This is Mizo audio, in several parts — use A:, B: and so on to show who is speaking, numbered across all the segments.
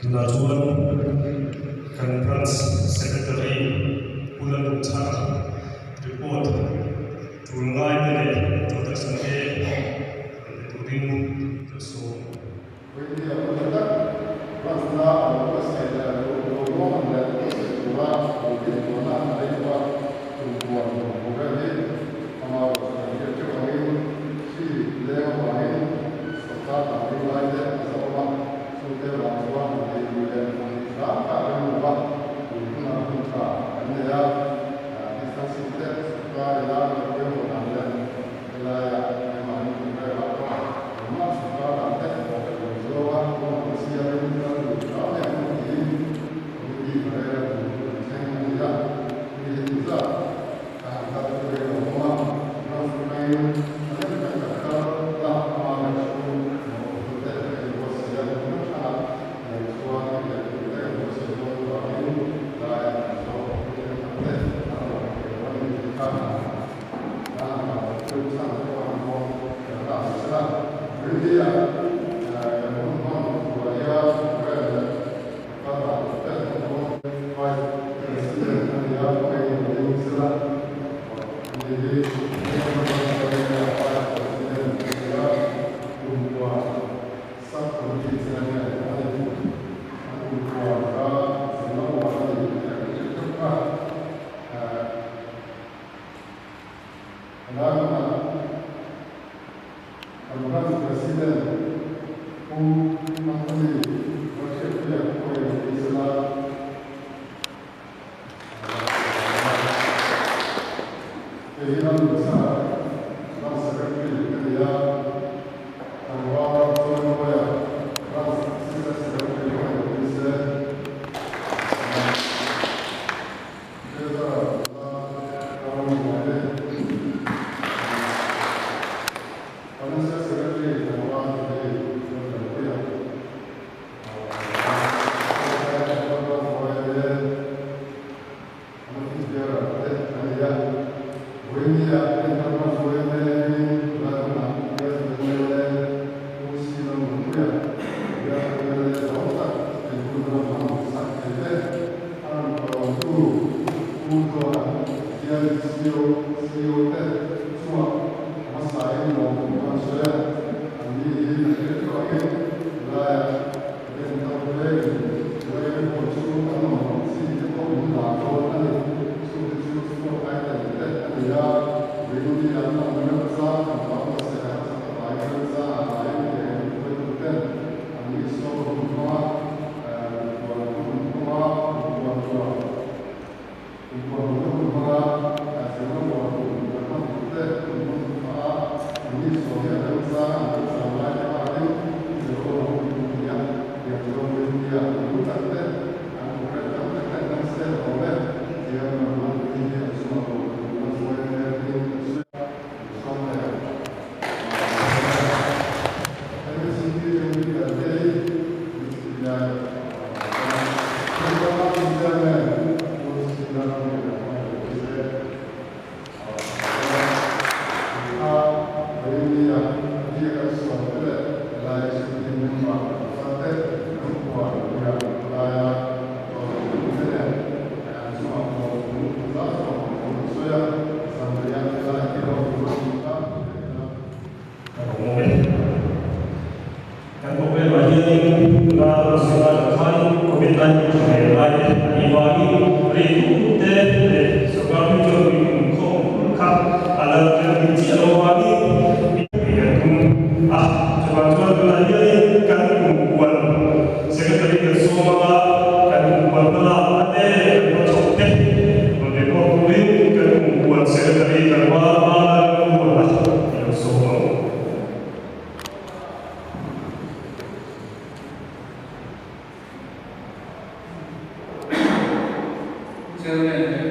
A: Tunah chuan kan Branch Secretary Pu Lalnunchhara report tul ngai te leh introduction te rawn pe turin ka sawm.
B: Vawinia hmun tak Branch na a lo buatsaih leh a lo lo ruahman leh buatsaih tura lo dintuahna a nei tawh a, kumpuan programme hi ama ruahchhuah kan hriat teuh angin hri leng avangin sawrkar dang ding lai te a zauh a, chute vang chuan han tih lui leh han tih hram kha a rem lo va, tun hunah hun tha kan nei a, distancing te sawrkar ila lo pawimawh dan leh helaia keimahni programme ah pawh engmah sawrkar dan te pawh pe lo zawnga ruahmanna siamin kal lui hram leh ang tiin committee Ferreira bul chu an thleng a ni a, mi heti zat Ka han kal chu rei lo awm a, Branch atangin thahnem tak kan kal la, ama leh chu mawhphurtu te ka inbuatsaih a, hmun hrang hrangah tiang chuan i leh tur te kan buatsaih dawn avangin laiah kan zawk a hmun thenkhat te an lo ang thei lo a ni tih kha han han han kal loh chu chhan te pawh an hawng kher ta ang che a. Rindia kan hun hman buaia programme leh President Pu Anthony Lalhriatpuia pawhin a ti sela. Kei hi Lalnunsa Branch Secretary ka ni a, Tlangval Chawimawiah Branch Assistant Secretary pawhin a ti se. Treasurer Nula Rammuaite. Financial Secretary Tlangval Julie Laltanpuia.
A: Kan khawvelah hianin tuna rawn sawi lai ang khanin Covid 19 tha hmel lai te a nih vangin rei duh duh te leh sorkar hming chuan mipui inkhawm hun kha a la rem ding chiah lo vangin mi kan tum a. Chuvang chuan tunah hianin kan kumpuan Secretary kan sawm anga kan kumpuan hmalak na te leh kan hmachhawp te rawn report turin kan kumpuan Secretary kan hma hma rilru a ilo sawm ang.
C: Chairman leh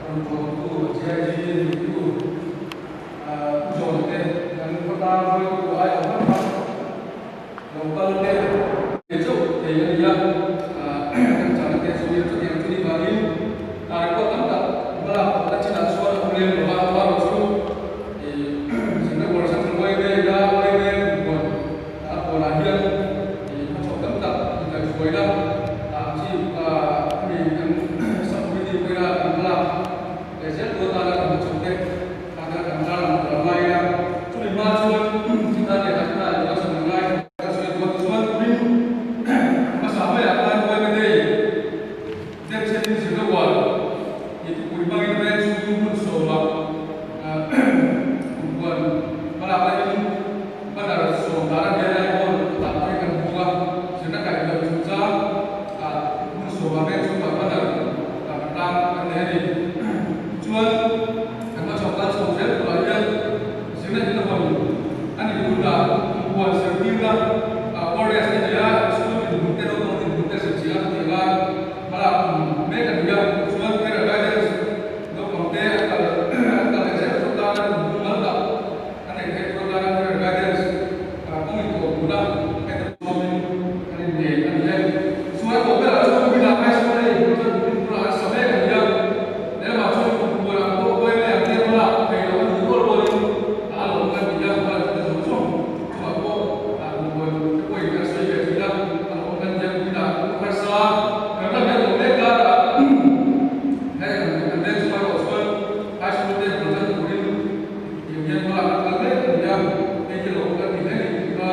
C: rawn tlawmtu GIG neitu Pu John te kan khawtlang hruaitu aiawh hrang hrang lo kal te ve chauh thei a ni a, kan chahna te chu chutiang chu ni vangin record tam tak hmalak tawhna chinah chuan a awm lem lo va, amaherawhchu chu zirna uar Central Yma ila Yma kumpuan a pawnah hian hmachhawp tam tak leh zel tur atana kan hmachhawn te tana kan tarlang tur a ngai a. Chumi hma chuan chutah leh takna leh election an ngai ka sawi dawn chuan tumin hmasa maiah khan Uaime Day Denchhenin zirna uar tih thupui hmangin veng chhung hmun sawmah kumpuan hmalak lahin banner 10 a hian Aizawl tah pawhin kan hmu a, zirna kaih loh chungchang hmun sawmah veng chhungah banner kan tlang kan nei a ni. Tichuan kan hmachhawn kal chho zel turah hian zirna in a hawn a nih hunah kumpuan zirtirna awareness te nei a, school dinhmun te naupang dinhmun te zirchilh a tih lai Hmalak tum mek a ni a, chuan career guidance naupang te an kal an kal leh zel tur atana tum mumal tak a neih theih tur atana career guidance kawng in tawh tuna hei te chuamin an innei a ni e. Chuan a tawh berah chuan kuminah high school a inhmuh chuan kumin tunah an sa mek a ni a, lehlamah chuan kum buan ang pawh uai mai ang te hmalak theih loh a nih rual rualin a lawm kan ti a, hmalak te zawng zawng chungah pawh kum buan te pawhin kan sawi ve thin a. A awm kan tia kuminah ka harsa kan ram hian awm mek karah hei kan kan veng chhungah erawh chuan high school te bul tan turin tiang hian hmalak an kal mek a ni a, hei hi lo awm kan ti hle ni tih kha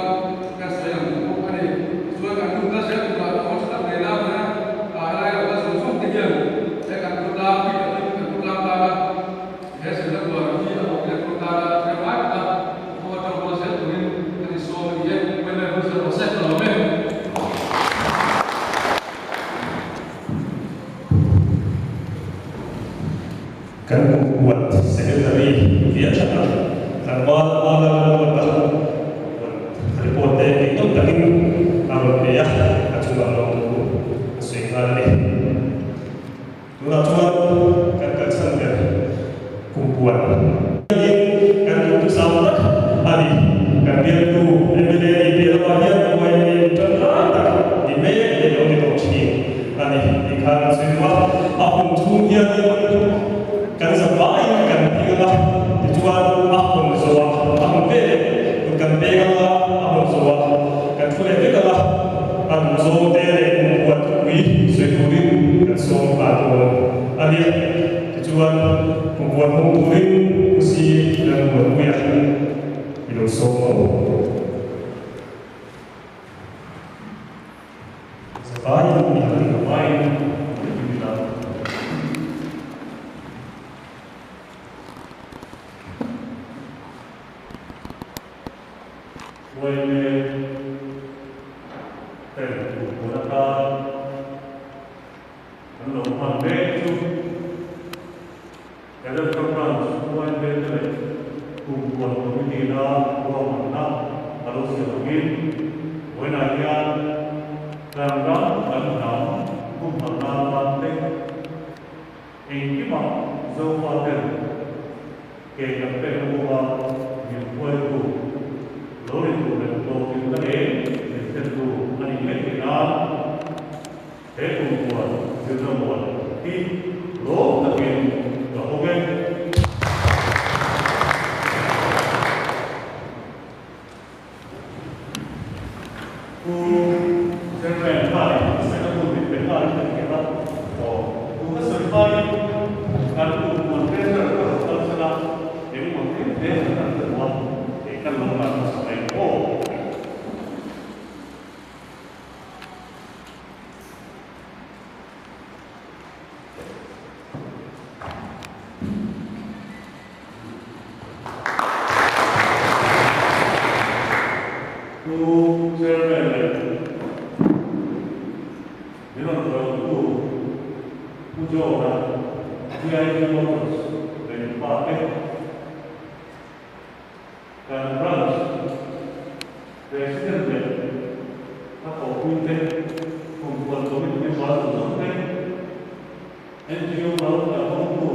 C: kan sawi ang duh bawk a ni. Tichuan kan hun kal zel turah ka awm tha tak nei lai mai a, helai lo kal zawng zawng te hian he kan khawtlang bik takin kan khawtlang tana he zirna buan hi a awm leh khawtlang tana thil ngai taka khaw atang rual zel turin kan insawm a ni e. Wembley hun zel rawh se, ka lawm e.
A: Kan kumkuat Secretary via that a, tlangval Mala Lalruata kumkuat report te ngaihnawm takin a rawn pe a, a chungah lawmthu a sawi nghal a ni. Tunah chuan kan kalchhan ber kumpuan hian kan duhthusam tak a ni. Kan bialtu mla nih piah lamah hian YMA mi tangkai tak ni mek leh lo ni tawh thin a ni tih kha kan sawi duh a. A hun chhung hianin kan zavaiin kan ping ang a, tichuan a hun zawhah a hun veleh kut kan peng ang a, a hun zawhah kan thu leh vek ang a. A duhzawng te leh kumpuan thupui sawi turin kan sawm nghal dawn a ni. Tichuan, kumpuan hawng turin Pusi Lalmuanpuia i lo sawm ang. Zavaiin mi han zavaiin an ti ila. Uaime ten kumpuan atan an lo hman mek chu Electra Branch uaime te leh kumpuan committee na ruahmanna a lo siam angin vawiinah hian kan ram kan hnam humhalh nan tan te Engkimah Zofa ten ke kan pekna kawnga min hruaitu, lo ni tur leh hlawhtlinna eng min thlentu a nih ngei theih nan he kumpuan zirna muan hi lawm takin ka hawng e. Pu Chairman khain saina hun min pe nghal in ka hria a, aw tu ka sawi hmain kan kumpuan treasurer ka rawn kal san a, engemaw tlem tlem kan han hmu a, kei kan lo lan hmasa mai aw. Pu Chairman leh min rawn hruaitu Pu John-a, GIG Motors leh pa te, kan Branch President leh a thawhpuite, Kumpuan Committee member zawng zawng te, NGO kal kalhawngtu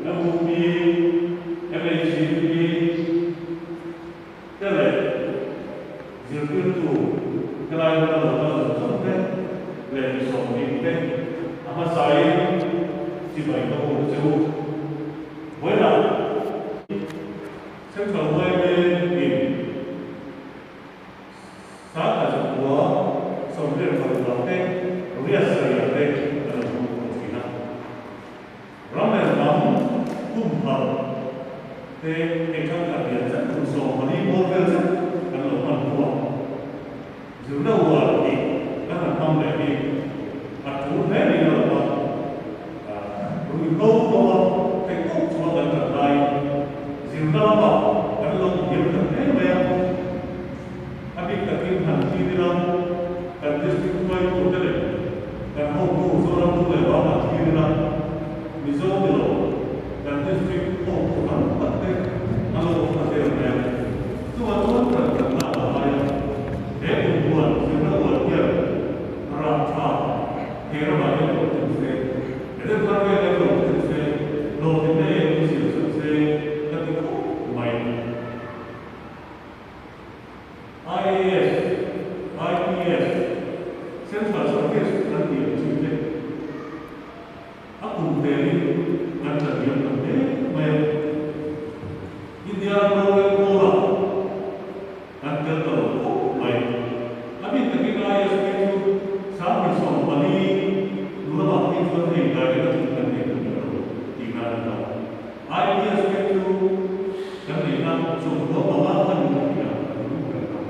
A: MUP, MHCP te leh zirtirtu helai hmuna lo kal zawng zawng te leh mi sawmhnih te a hmasain chibai ka buk che u. Vawiinah Central yma in Sangha chakua 25 te riat sarih te a lo hmu tawh thin a. Ram leh hnam. Humhalh te hei ṭangkhat lian zet kum 14 bawr vel zet kan lo hman hnuah zirna uar tih kan han hmang leh hi a ṭul hle niin a lang a, ruihhlo kawnga theihtawp chunga kan ṭan laiin zirna lamah kan lo hniam ta hle mai a, a bik takin han thlir ila kan district hruaitute leh kan hotu Zoram nu leh va han thlir ila Mizo ni lo kan district hotu tam tak te an lo awm ta zel mai a. Chuvang chuan kan kan lak a ngai a, he kum huan zirna uar hian rah tha he ramah hian lo thleng se, Eden thar vel hian lo thleng se, hlawhtlinna eng min siam sak se ka ti khawp mai. IAS, IPS, Central Service an tih ang chi te a kum telin kan tla diam ta hle mai a. India ram rorel kawlah kan tel ta lo khawp mai. A bik takin IAS phei chu 2014 hnu lamah phei chuan hei direct a thing kan nei ta miah lo tihna a ni ta. IPS phei chu kan neihna 95 kha ni ta tih a kan rum reng a.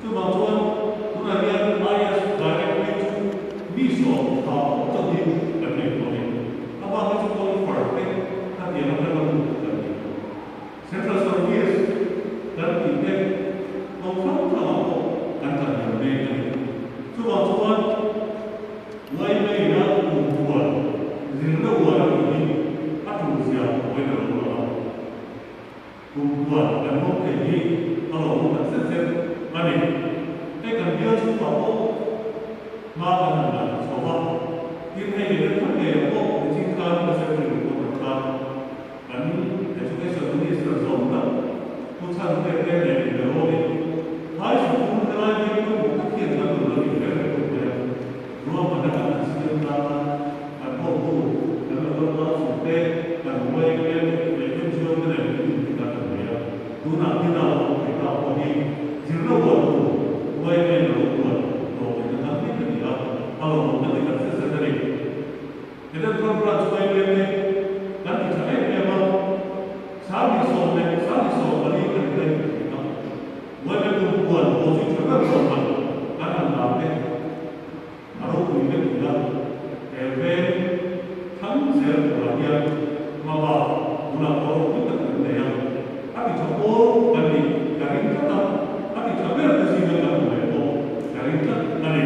A: Chuvang chuan tunah hian IS direct phei chu mi sawm tha pawh chauh hi kan nei tawh a ni. A bak hi chu qualifier te kha tiang atanga lut kan ni. Central Service kan tih te kawng hrang hrangah pawh kan tla hniam mek a ni. Chuvang chuan Ngaihmeina kum huan zirna uar a nih hi a tul zia hawi ta lo lang a. Kum huan kan hmang thei hi a lo awm tak zet zet a ni. Hei kan bial chhungah pawh hma kan han la chho va, tin hei leh thar ngeiah pawh nichin khan Assembly report ah khan Kan Education Minister zawng tak Pu Chhante te nen inberawlin High Sikul helai veng pawimawh tak hian kan rawn la nih reng reng khawp mai a. Ruahmanna kan han siam tlang a, kan hotu, kan local council te, kan YMA leh NGO te nen meeting te kan han nei a. Tunah Tina lo awm thei ta pawh hi zirna uar tu YMA in a lo uar hlawh leh na kan mek a ni a, a lawmawmna te kan hre zet a ni. Electron branch YMA te kan ti tha em em a, 10,000 leh 10,040 kan inlei thei thin a, YMA kum huan pawh chu tha ber zawk ang kan han lar te a ropui vek tih a, he veng thlang zel turah hian hmaba tunah pawh ropui tak kan nei a, a ti tha pawl kan nih ka ring tlat a, a ti tha ber te zinga kan awm leh pawh ka ring tlat a ni.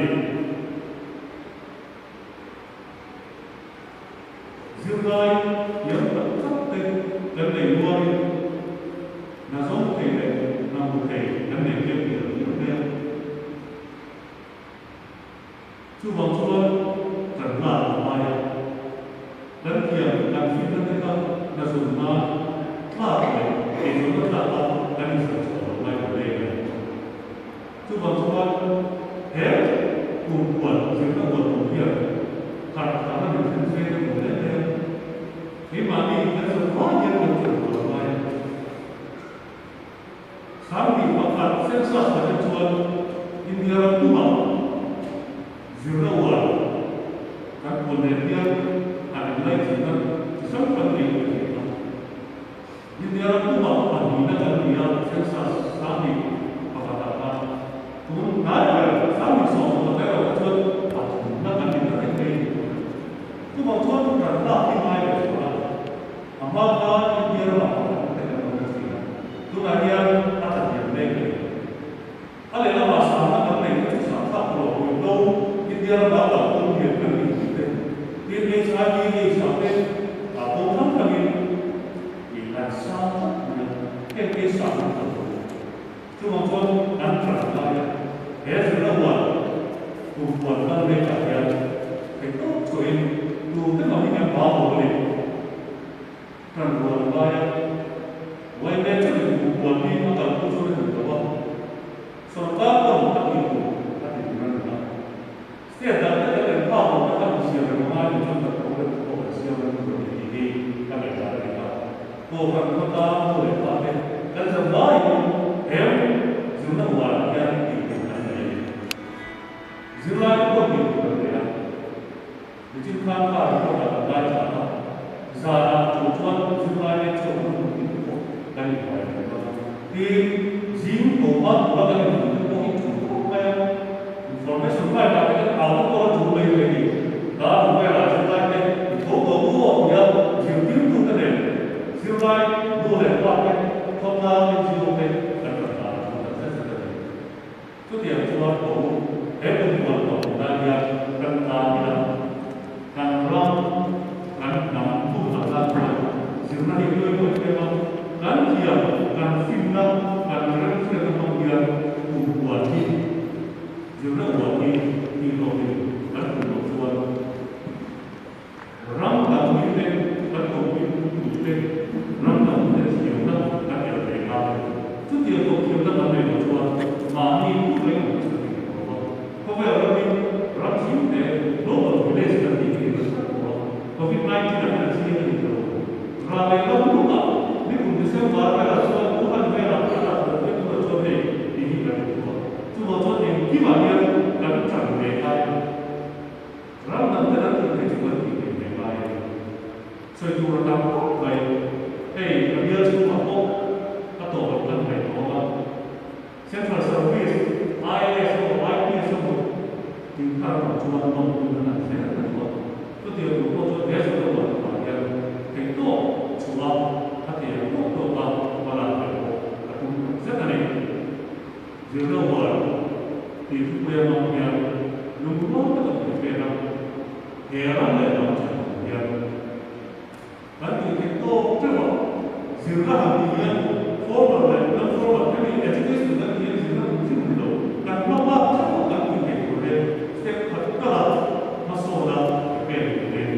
A: Zirlai thiam tak tak te kan nei rualin hna zawng thei leh hna hmu thei kan nei tlem tih lo hial mai a. Chuvang chuan kan lak a ngai a, kan thiam kan finna te kha hna zawn nan tlak leh eizawnna tlak a kan insawi chhuah lo ngai ta mek a ni. Chuvang chuan he kum huan zirna huan awm hian harh thlahna min thlen se ka duh hle a. Keimahni kan zawh hma hian kan ṭan hual ngai a. 21 census atang chuan India ram pumah zirna uar kan puan nen hian han inlaichinna chi hrang hrang nei a ni a. India ram pumah pahnihna kan ni a, census 21 ah khan tun hnai ber 20 pakhat erawh kha chuan pathumna kan ni ta reng mai a ni. Chuvang chuan ran lak hi ngai leh sual a, a hma khan India ramah pathumna te kan awm thin a, tunah hian a tla hniam mek a ni. A lehlamah sangna kan neih kha chu sahthlak tur a pawih lo, India rama kalpawng lian kan nih tih te, tin HIV AIDS ah te kawng hrang hrangin ih kan sang tlat mai a, heng te hi sangna kan lo. Chuvang chuan kan ṭan lai a, he zirna huan kum huan kal mekah hian theihtawp chhuahin tu te mah hi kan bau lo a ni. Ṭan rual a ngai a, YMA chuan kum huan hi a kalpui chu a ni lo a, Sorkar pawn a tih tur a ti tur a ni a. State dang te kan en phak lo te khan insiam reng a ngai lo chuan kan program te pawh kan siam reng tur a ni tih hi ka ngaihdan a ni a. Kohhran khawtlang nu leh pa te kan zam laiin he zirna uarah hian tih tur kan nei a ni. Zirlai te pawh tih tur kan nei a. Nichin khan kha report ah kan ngaithla a.
D: Zana chu chuan zirlai te chhuak hun in pawh kan inbuai ve dawn a. Tin, zing tawh hma tura kan inhmuh te pawh hi thu khawp mai a. Information right ah te kan au te pawh a tul mai thei a ni. Dar ru velah zirlai te i tho tawh mu aw tia zirtirtu te nen zirlai nu leh pa te khawtlang NGO te kan rawn dah a tul tak zet zet a ni. Chutiang chuan ko he kumkual tawh tunah hian kan tan ila, kan ram, kan hnam humhalhna chuan zirna hi pawimawh em a, kan thiam, kan finna, kan remhriatna hmang hian kumkual hi zirna uar hi tih hlawhtlin kan tum loh chuan Ram dang mite kan kawppui tute ram dang mite thiamna kan el ve ngai a. Chutiang kawp thiamna kan nei loh chuan mahni duh reng ang chu ni lo va. Khawvel ramin ram thimte global village kan tih hi a hrat tawh a. Covid 19 ah hian a chiang a ni lo. Ral leh lam luka nikum December velah chuan Wuhan velah a dah tawh vek tur chuan hei tih hi kan intu a. Chuvang chuan engkimah hian kan ṭan ve ngai a. Ram dang ten an tih theih chu kan tih theih ve ngai a ni. Sawi tur a tam khawp mai. Hei a bial chhungah pawh a tawp ang kan hnaih tawh ang a. Central Service, IAS emaw IPS emaw tih thar ang chuan lawmpui nan an zel ta duh a. Chutiang tur pawh chuan he zirna uar takah hian theihtawp chhuah a thei ang tawk tawk a hma lak ve pawh a tum tak zet a ni. Zirna uar tih thupui a hmang hian lungrual taka tui pen a, he ram leh hnam chhan tur hian kan tih theih tawk teuh a. Zirna han tih hian formal leh non-formal hemi education kan tih hian zirna tum hrim lo, kan hma bak theuh kan tih theih tur hi step khat kala hmasawna i pen turin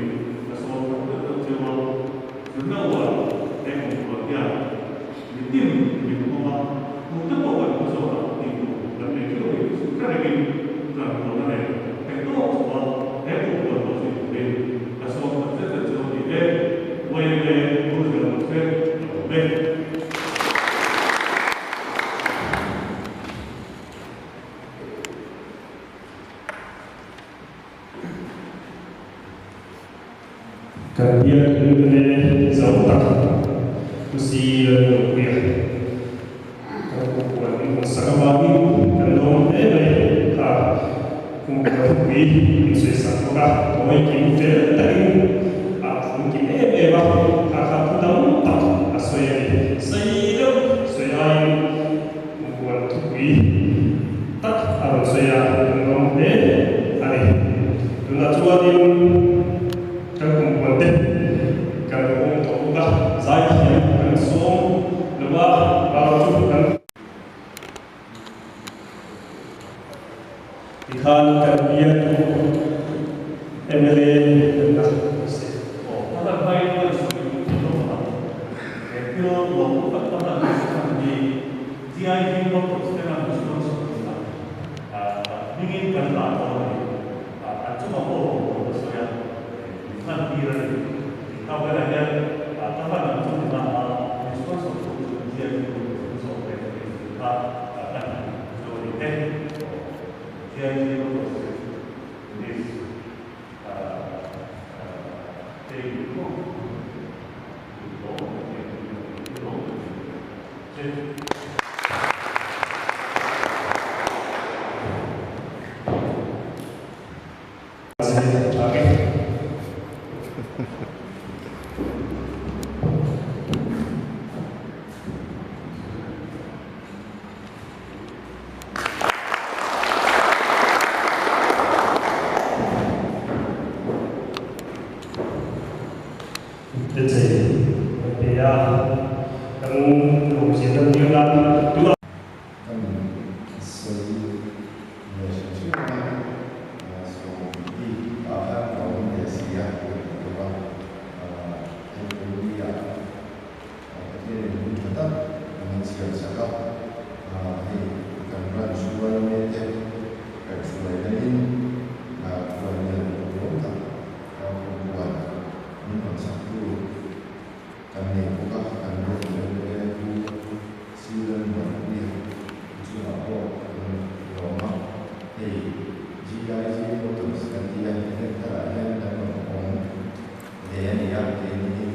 D: ka sawn tak deuh deuh cheu a. Zirna uar he kumpuan hian Mitin min hmang a, tute pawh kan hmu zawk a tih tur kan nei theuh ni chu hre rengin kan ruahna nen theih tawk chhuah he kumpuan pawh chu turin ka sawm tak zet zet chu a ni e. YMA Rulzel rawh se ka lawm e.
A: Kan biakinn te zo tak Pu Si Lalmuanpuia kan kumpuan min hawn sak avangin kan lawm hle mai kha kumpuan thupui min sawi sak bawk a, tawi kim fel takin a phun kim em em a, kha kha thu tam tak a sawi a ni. Sei deuh sawi aiin kumpuan thupui tak a rawn sawi a, kan lawm hle a ni. Tunah chuanin kan kumpuan te kan awm tawh bawk a, zaithiam kan sawm lo a, bang chu kan. Tikhan kan bialtu mla kan la ni se.
D: Aw, ka hlan hmain ka sawi duh tih lawk ang. He thil lawm tak ka hlan duh chhan hi GIG Motors te ram sponsor tura hmingin kan dah dawn a ni. An chungah pawh lawm tur ka sawi a, min hlan tir a ni. Tih kha velah hian ka hlan ang chu ni na a, min sponsor tu chu GIG Motors an zawh ve ka tih tih kha ka hlan chu a ni e. GIG Motors this hei pawh.
A: Te chei kan pe a, kan lawmzia kan tir nan tunah.
B: Kan sawi ve hrim hrim a, sawm bik ah khan ka awm ve si a ka ti bawk a, hei pawh ah Pathian in hun tha tak min siam sak a, hei kan branch YMA te kaihhruai danin khuallian lawm tak kumpuan min rawn chaktu kan nei bawk a, kan rawt leh leh Pu Silan Muanpuia chungah pawh kan lawm a, hei GIG Motors kan ti a, he tharah hian kan rawn awm ve a ni a, keini.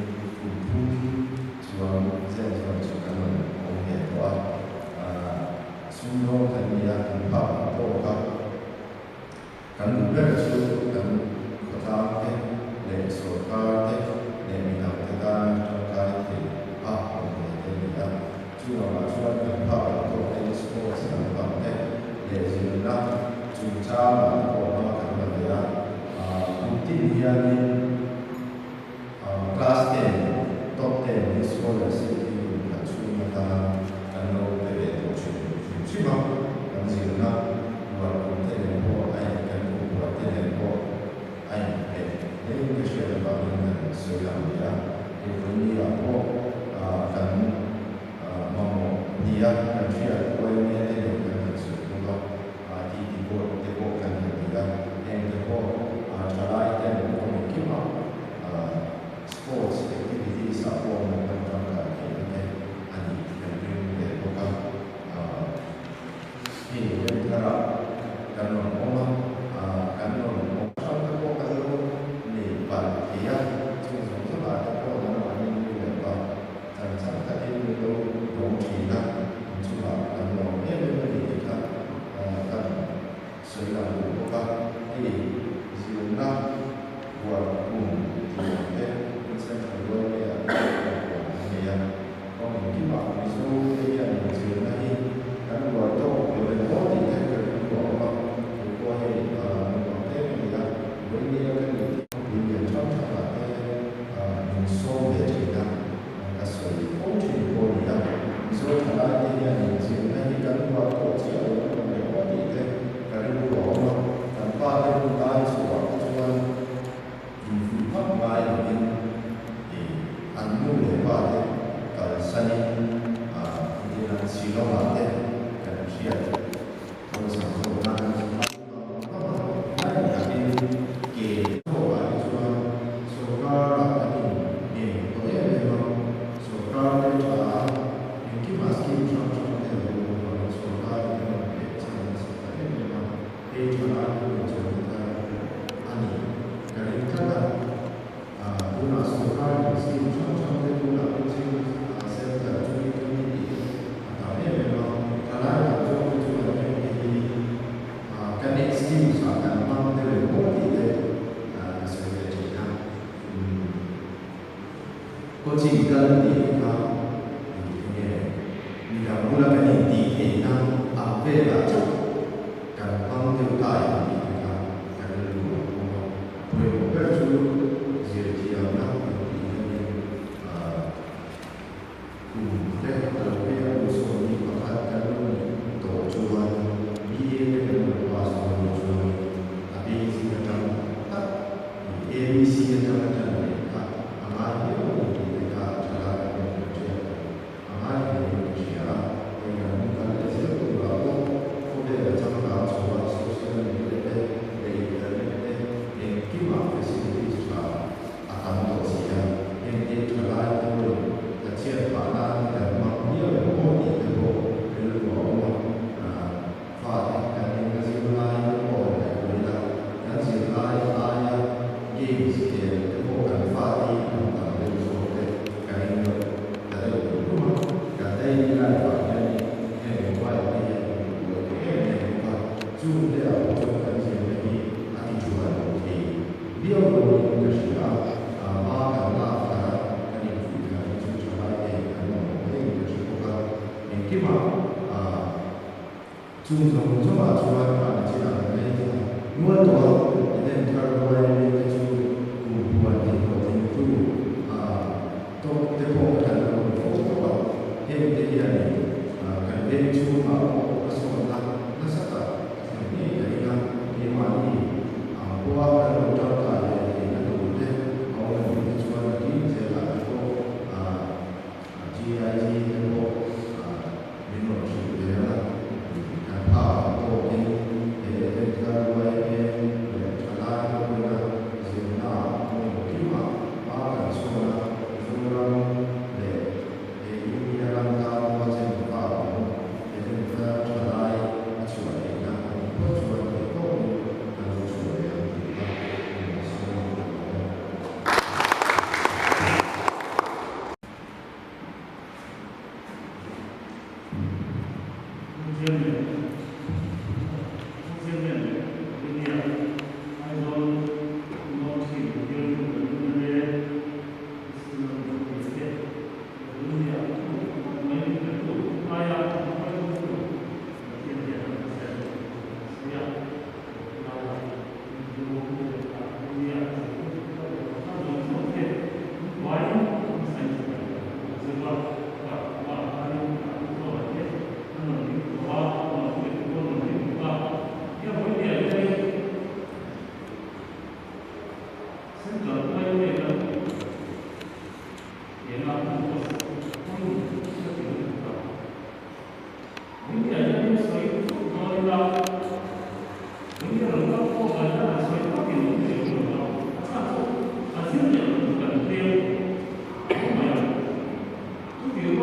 E: Nia kan hriat YMA te nen kan han sawi bawk a, TT board te pawh kan han ti a, heng te pawh thalai ten kawng engkima sports activities ah pawh an hman tangkai theihna te a nih tih kan ring ve bawk a. Hei Remthara kan rawn awm a, kan rawn awm hrang te pawh kan lo nei palh thei a, chung zawng zawngah te pawh nangmahni nu leh pa chan chang takin min lo dawng thin a, in chungah kan lawm em em a ni tih kha kan sawi lang duh bawk a. Hei zirna buar kum tih ang te Central Yma ah te pawh buar an nei a. Kawng engkimah Mizo te hian inzirna hi kan buai tawk lo em aw tih te ka rilru a awm a, kei pawh hei naupang te ka ni a, vawinia ka nih tih khawpui lian hrang hrangah te min sawm ve thin a, ka sawi fo thin pawh a ni a, Mizo thalai te hian inzirna hi kan buai tawh chiah lo em em aw tih te ka rilru a awm a, kan pa te hun lai chhuah kha chuan Infuih vak ngai lovin an nu leh pa te kalsanin entirna Shillong-ah te kan hriat awlsam zawk nan an hmang vang a, ngai takin ke thawkah hi chuan sawrkar-ah kan inngen tawh em em a, sawrkar te tha a, engkimah scheme hrang hrang te a lo awm avangin sawrkarin a rawn pek chhan nasa ta em em a. Hei thalai hi inchawlhna thar a ni. Ka ring tlat a, tunah sorkar in scheme hrang hrang te tunah coaching center chumi chumi tih te a tam em em a, thalai tam zawk te chuan heng te hi kan excuse ah kan hmang deuh em aw tih te ka sawi ve thin a. Coaching kal tih te kha enge midang bula kan intih theihna ang velah chauh kan hmang deuh ta em tih te kha ka rilru a awm a. A pawimawh ber chu zirthiamna kan tih hianin kum te a lo phei a, kum sawmhnih pakhat kan lo nih tawh chuan BA te kan lo pass dawn nih chuan a basic atang tak ABC atanga tan leh kha a ngai viau a ni tih te kha tha lai kan rawn hriat a ngai hle in ka hria a, hei kan hun kal leh zel turah pawh khawvel a changkang chho a, social media te leh internet te engkimah facilities tha a tam tawh si a, heng te tha lai te pawhin tachhiat phah nan kan hmang viau em aw tih te pawh rilru a awm a. Fate kan inla zirlai te pawh han ngaihtuah ila, kan zirlai aia games khel te pawh kan fate hi an tam deuh zawk te ka ring deuh ta deuh rum rum a. Kan daily life ah hian heng mobile te hian min buai tawh em em bawk a, chung te ah pawh chuan kan zirna hi a ti thuai lo thei viau dawnin ka hria a, hma kan lak thar a, kan infuih thar hi chu thalai te kan mamawh hlein ka hre bawk a, engkimah Chung zawng zawngah chuan a chinah kan lei thla nual tawh a, event thar ruai mite chu kum huan tih hlawhtlingtu tawk te pawh kan lo awm fo tawh a, heng te hianin kan veng chhungah pawh hmasawnna nasa tak a thlen ngei ka ring a, keimahni ang pawha kan lo tangkai leh theihna tur te a awm a nih te chuan a kim zelah te pawh GIG te pawh min rawn hrilh ve a, kan phak ang tawkin he event thar YMA leh thalai te pawhin zirna ah kawng engkimah hma kan chhawn a, Mizoram leh he India ram tan pawha chen phak ang event thar thalai a chhuah theihna a nih phawt chuan theih tawkin kan lo chhuah ve ang tih kha ka rawn sawm a ka lawm e.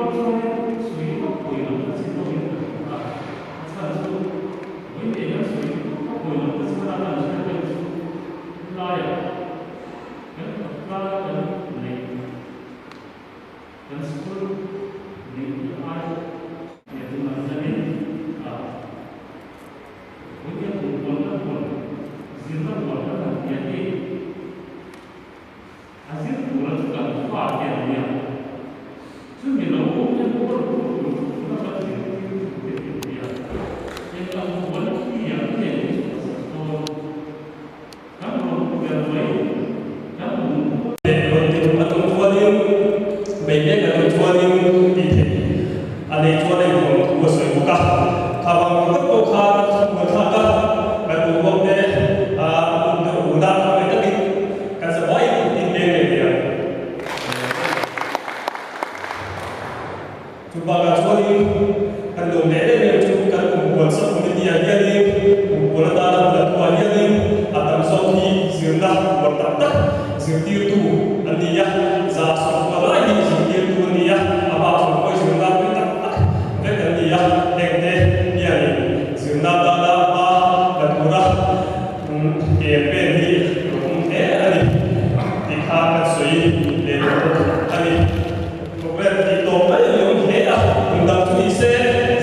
D: rual chuanin sui vak pawi lo ta chin pawhin ka hmu a, a chhan chu vawi eng a sui vak pawi lo ta chhan a kan hriat deuh chu helaiah kan khawtlai kan neih kan school neih hi ai nia tunah hianin a vawi eng kumkuanna huan zirna huan kan han tih hi A zir tura chu kan fa te an nia. Chumi lo enkawl tu tur chu tuna kan zirtir tu te hi an nia. Eng ang quality ah nge min chhuahsak dawn? Kan rawn ber mai, kan lung.
A: Rawn ti a tum chuanin bei mek a tum chuanin tih theih a nei chuan a inhuam thu a sawi bawk a. Kha vang tur tak pawh khan a thu a thlak a, kan boruak te a un deuh un a, khawngaih takin kan zavaiin in leng leh thei ang. Chu bakah chuanin kan lawm leh em em chu kan kumkual subcommittee ah hianin kumkual atana hmun a tuah hianin a tam zawk hi zirna uar tak tak zirtirtu an ni a, 120 lai hi zirtirtu an ni a, a bak sawrkawi zirna pui tak tak vek an ni a, hengte hianin zirna atana hma la tura ke pen hi a awm hle a ni tih kha kan sawi leh tawh bawk a ni. Program tih tawp mai a ni awm hle a, kum dang chu ni se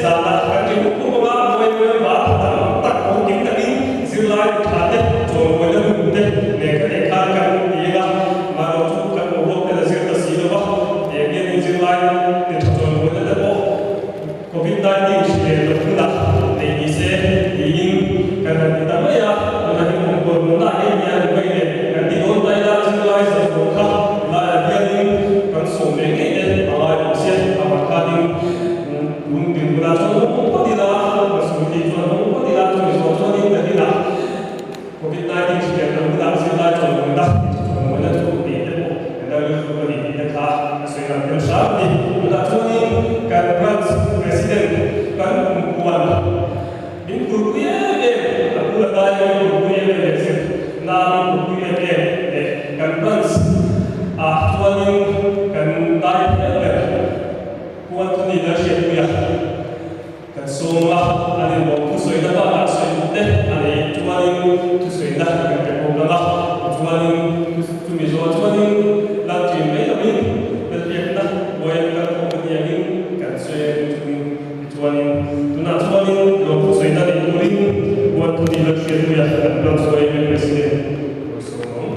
A: zanah kan ri hup hup anga mawi mawi bar tam tak awm kim takin zirlai tha te chawlmawina hun te nen kha leh khan kan ti eng a, mahro chu kan boruak te la zir ta si lo va, tiang hianin zirlai ti tha chawlmawina te pawh Covid 19 hrilh loh hunah nei ni se tiin kan han ti ta mai a, tunah hian kum pawimawhna ah hian hian vawi leh kan ti dawn ta ila zirlai zahzawh kha laiah hianin kan sawm leh ngei te a ngai awm sia, amah khanin tun dinhmunah chuan awm pawh phawt ila, ka sawi tih chuan awm phawt ila chumi zawh chuanin ka hnenah Covid 19 hrilh loh hunah zirlai chawlhmawina chawlhmawina chu tih te pawh kan lo rilru a ni tih te kha a sawi lang tel hram a ni. Tunah chuanin kan branch president kan kumkuan min phurpui em em, a bul a dai a min phurpui em em leh zir na min phurpui em em leh kan branch ah chuanin kan dai phian ber Pu Anthony Lalhriatpuia. Kan sawm a, a ni lawm thusawina bakah sawi te a nei chuanin thusawina kan pe bawk ang a, tichuanin chumi zawh chuanin lal ṭin mai lovin lalbiakna buai an kal khawm a ni angin kan sawi a ni chungin tichuanin tunah chuanin lawm thusawina nei turin Buanthuni Lalhriatpuia kan rawn sawi em President rawn sawm ang.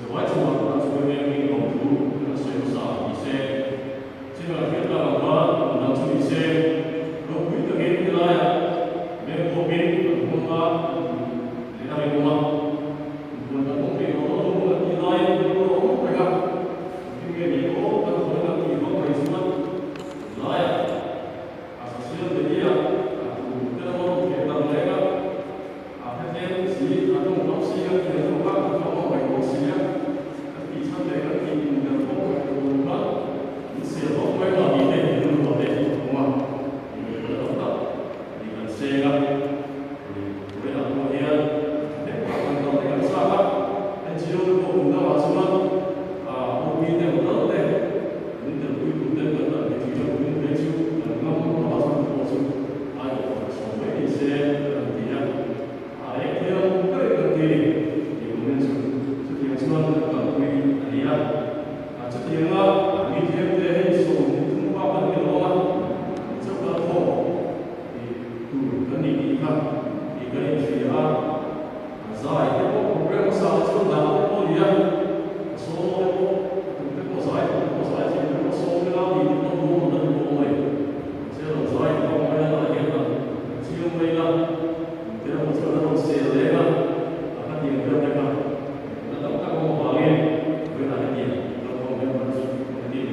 D: Zawai chungah kan chhuai mek hi lawmthu kan sawi hmasa ang ni se. Chingal hian ka lo kha kum dang chu ni se, ropui takin helaiah mek khawpin kan hmang a, kan tih leh a rinawm a. Inbuan kan awm rih lo a lawm kan tih laiin kan lo awm reng a, engtin nge ni aw kan hawi kan tih vak mai chuan helaiah a social media a tu te lam a rawn theh darh leng a. A hretlem si, a tawngkam si kan tih ang kha kan tlawm ang mai bawk si a, kan tih chhan leh kan tih in kan thawk mai tur ang kha min sel vak mai lah ni te in rilru te a awm a, in ngaihtuahna tam tak ni kan seng a, ni vawiinah pawh hian thahnem tak kan kal te kan chak a, NGO te pawh kum dangah chuan OP te hotel te min telpui tur ten kan han ti thin a, kumin phei chu kan ngam lo a chu pawh chu. Aiawh pakhat sawm mai ni se kan han ti a, a eng thil ber kan ti ni tih awm chu chutiang chuan kan kalpui a ni a. Chutianga mi thiamte hei 30 bak kan ni lo a, mi chauh kal khawm tih tur kan ni tih kha tih kan inhria a. Zai te pawh program hmasa te chuan dan te pawh a ni a, a solo te pawh, a tum te pawh zai tur te pawh zai thiam te pawh sawm ila tih te pawh duh awm a ni bawk mai. Mahse a rawn zai ta bawk mai a, tah hian han chiang mai ila, tum te emaw chuan a rawn sel leng a, a ka tiang vel te kha ngaihtuahna tam tak awm avangin vawiinah hetiang kalkhawm hian kan chu kan ti a ni.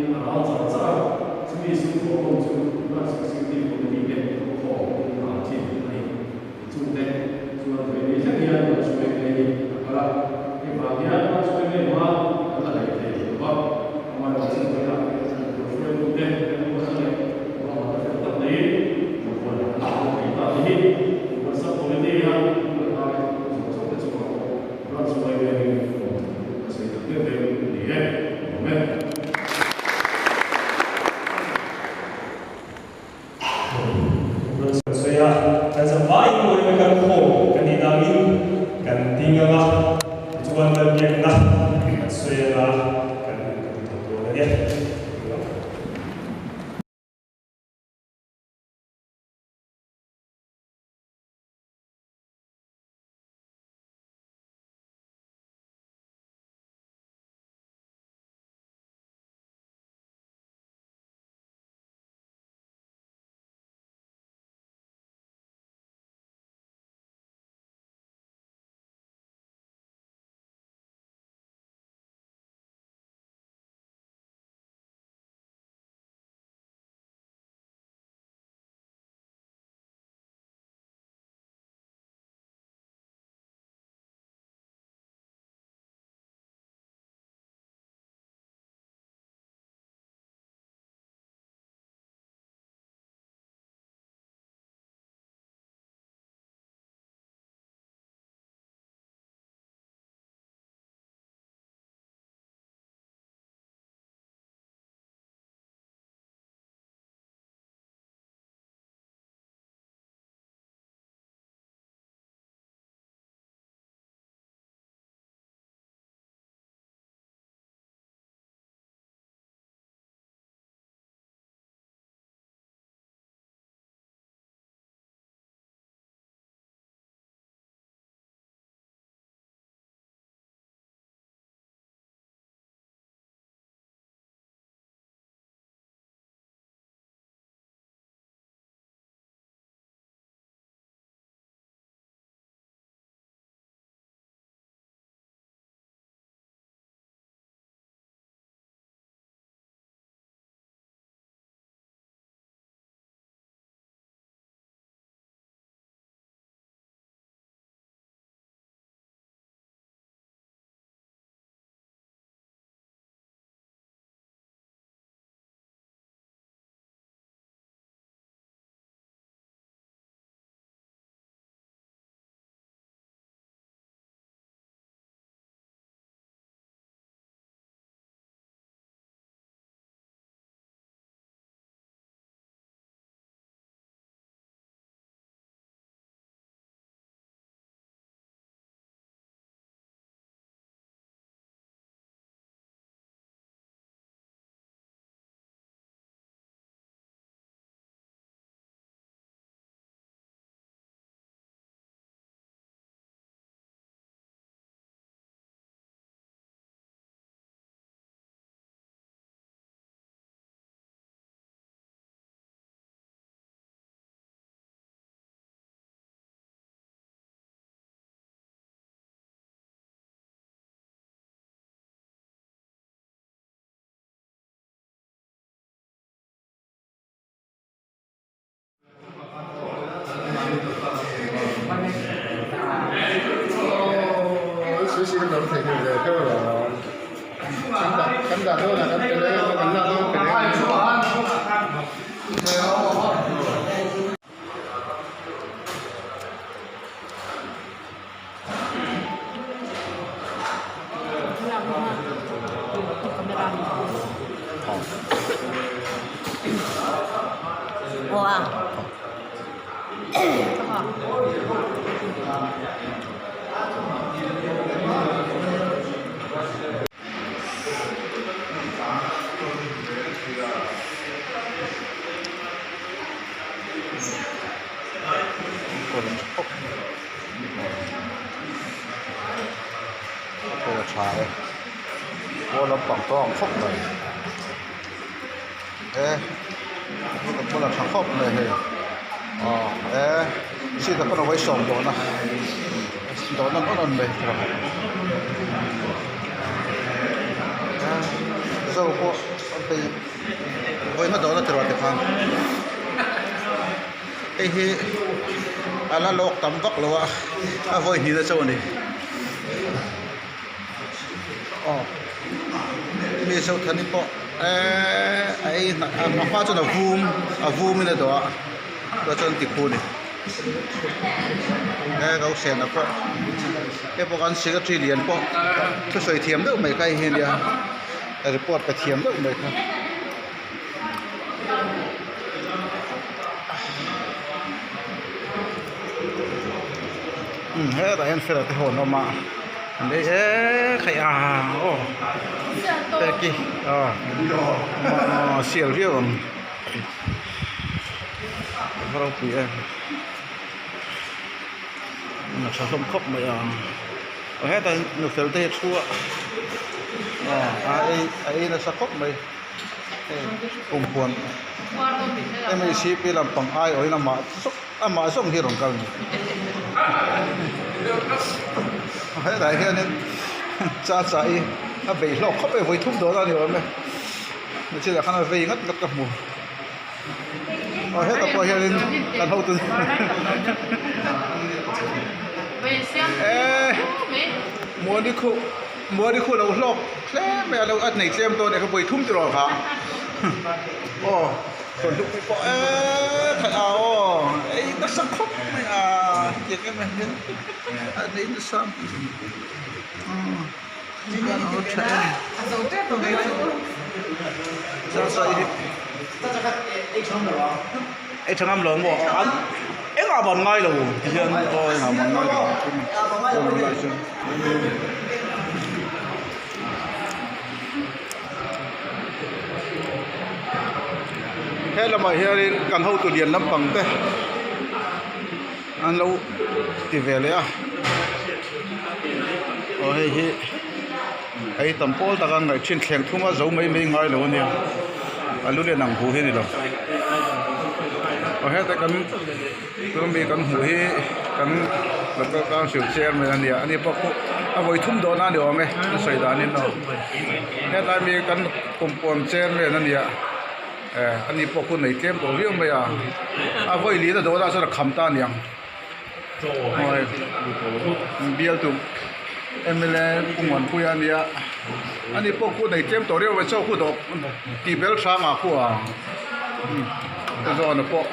D: Tiin a ral char char a, chumi sum thawhkhawm chu Branch Executive Committee te thawhkhawm in a thin a ni. Tichungte chuan vawiin thleng hian Branch Suaime hi a kal a, hei vang hian Branch Suaime hma kan la hlei thei lo va, amaherawhchu vawiinah kan hruaitute remruatna leh ruahmanna fel tak neiin Vuan an la haw thei ta te hi Branch Committee a pu leh pa te thawktu zawng zawng te chungah pawh Branch Suaime hi awm thu ka sawi tak deuh deuh a ni e. Amen.
A: Kan sawi a, kan zavaiin uaina kan khawm kan nih dangin kan ding ang a, tichuan Lalbiakna kan sawi anga kan kan thawk dawn a nia.
B: Hei a tha e pawn lampang tawng ang khawp mai e heta pawn a tha khawp mai hei aw e seat ah pawn a vawisawm dawn a dawhna nawn nawn mai zo pawh. phei vawiin a dawhna tiraw tikhan hei hi a la lawk tam vak lo a a vawi hnihna chauh a ni aw mi Zothani pawh eee a ei a hma chuan a vum a vum in a dawh a chuan chuan ti khu a ni he rosena pawh hei pawh kan secretary lian pawh thusawi thiam deuh mai kha hei hi a nia report pe thiam deuh mai kha. Umm hetah hian fela te ho an awm a an ei ek hei a aw peki aw sial viau ang a ropui em a tha hlawm khawp mai a aw hetah hian nu fel te hi a thu a aw a ei a ei nasa khawp mai hei kumpuan mhcp lampang aiawhin amah zawk amah zawk hi rawn kal a ni hetah hianin cha cha hi a bei hlawk khawp mai vawi thum dawn a ni awm e nichhinah khan a vei ngat ngat ka hmu aw hetah pawh hianin kan hotu eee muani khuh muani khuh lo hlawk hle mai a lo a nei tlem dawn e ka vawi thum tiraw kha aw. Sawn hluk pawh eee khat a aw ei nasa khawp mai a hetiang em em hian a nei nasa umm tha em ei tha ngam lo maw an engah ban ngai lo ti hian aw engah ban ngai lo He lamah hianin kan hotu lian lampang te an lo ti ve leh a aw hei hi hei tam pawl taka an ngaih thin thleng thum a zo mai mai ngai lo ania a lu lian ang hu hi a ni lo aw heta kan tuna mi kan hmuh hi kan local council chairman a nia ani pawh khu a vawi thum dawn a ni awm e a sawi danin aw hetlai mi kan kumpuan chairman a nia eh ani pawh khu nei tlem tawh viau mai a a vawi lin a dawn ah chuan a kham ta aniang aw bialtu mla Pu Muanpuia a nia ani pawh khu nei tlem tawh riau mai chaw khu dawh tih bel hrang ah khu a zawna pawh.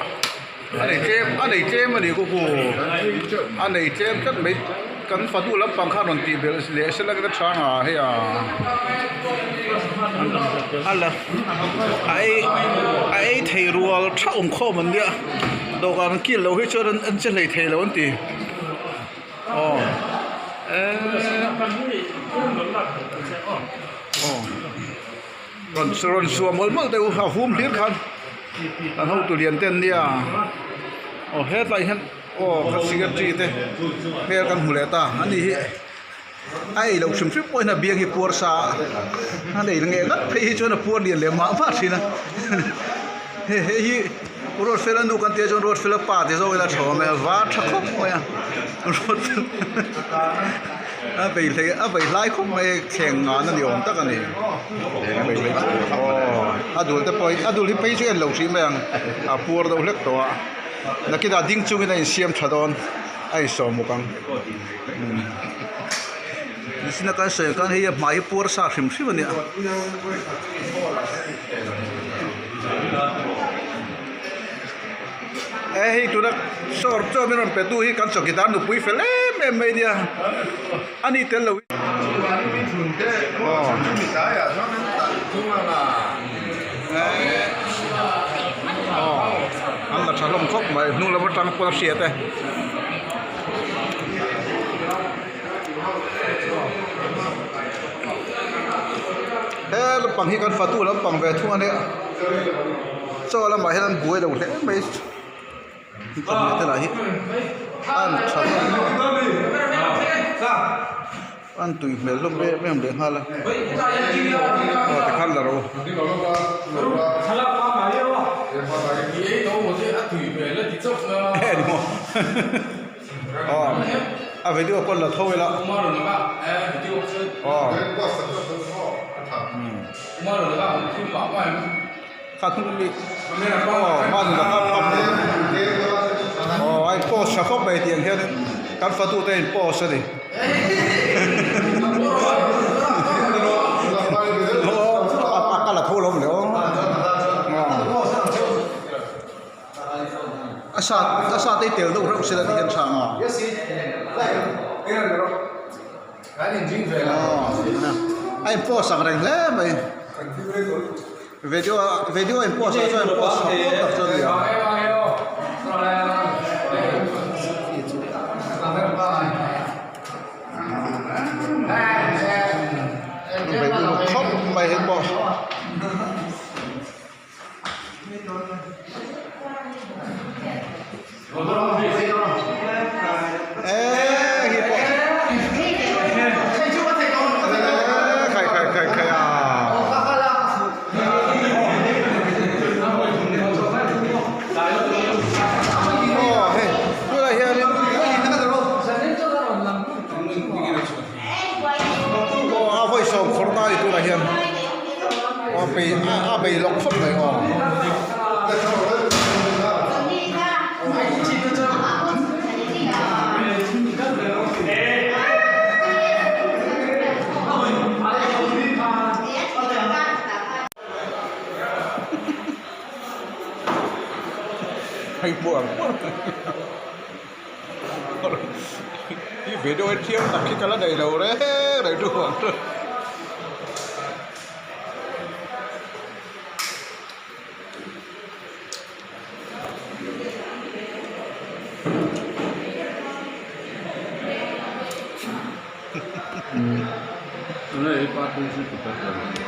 B: A nei tlem a nei tlem a ni ku ku a nei tlem tlat mai kan fanu lampang khan rawn tih belh leh se lang in a tha nga hei a a la a ei a ei thei rual tha awm khawm an nia dawhkan an kil loh hi chuan an che hlei thei lo an ti aw eee aw. Rawn rawn suah mawlh mawlh deuh a hum hlir khan an hotu lian te an nia aw hetlai hian aw kan secretary te hmel kan hmu leh ta a ni hi a ei loh hrim hrim pawh hian a biang hi puar sa a a nei nge ngat phei hi chuan a puar lian leh mah mah thin a hei hei hi Ruatfela nu kan tih ah chuan Ruatfela pa ti zawk ila tha awm e a var tha khawp mai a Ruatfela A vei hlei a vei hlai khawp mai thleng ngan a ni awm tak a ni aw a dul te pawh hi a dul hi phei chu en lo hrih mai ang a puar deuh hlek tawh a nakinah ding chungin a insiam tha dawn a insawm bawk ang nichina kan sawi ang khan hei a hmai hi puar sa hrim hrim a nia. E hei tuna sawr chaw min rawn pe tu hi kan chawkidar nupui fel em em mai nia a ni tel lo aw an la tha hlawm khawp mai hnung lam atang pawn a hriat e. He lampang hi kan fatu lampang ve thung a nia chaw lamah hian an buai lo hle mai chawhmeh te lah hi an tha an tui hmel hlawm em em leh nghal a aw tikhan la rawh u. Aw a video pawn la tho ila aw.
F: Kha hnung ami aw hmanah kha aw a in post tha khawp mai tiang hianin kan fatute a in post a ni. A kal a tho lo le aw a sat a sat ei tel deuh reuh sela ti hian tha ang a. A in post ang reng hle mai. Video video a in post ah chuan post tha pawh tak chu a ni ang. Khawp mai hei pawh. Eee hi pawh eee khai khai khai khai a aw hei tunah hianin aw a vawi sawm khawrh na a ni tunah hian aw bei a bei lawk khawp mai aw. Hei hmuh ang hmuh hi video hi thiam tak hi ka la nei lo reng reng chu ang chu.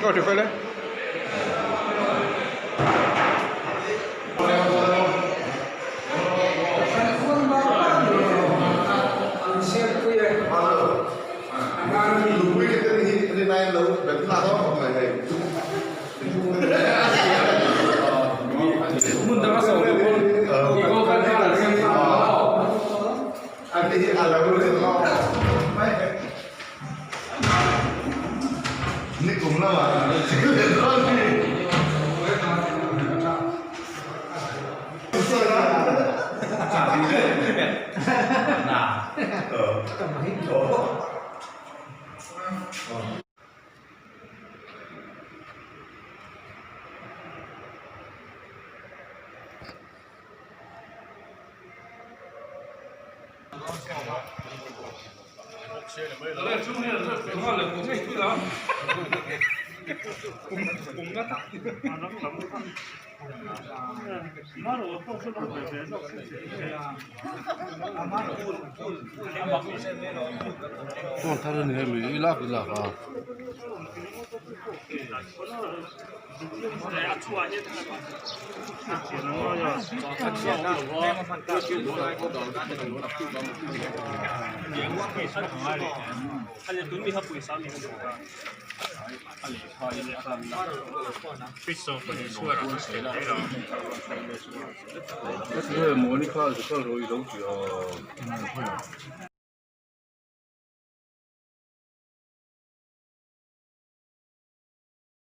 F: Aw ti fel e.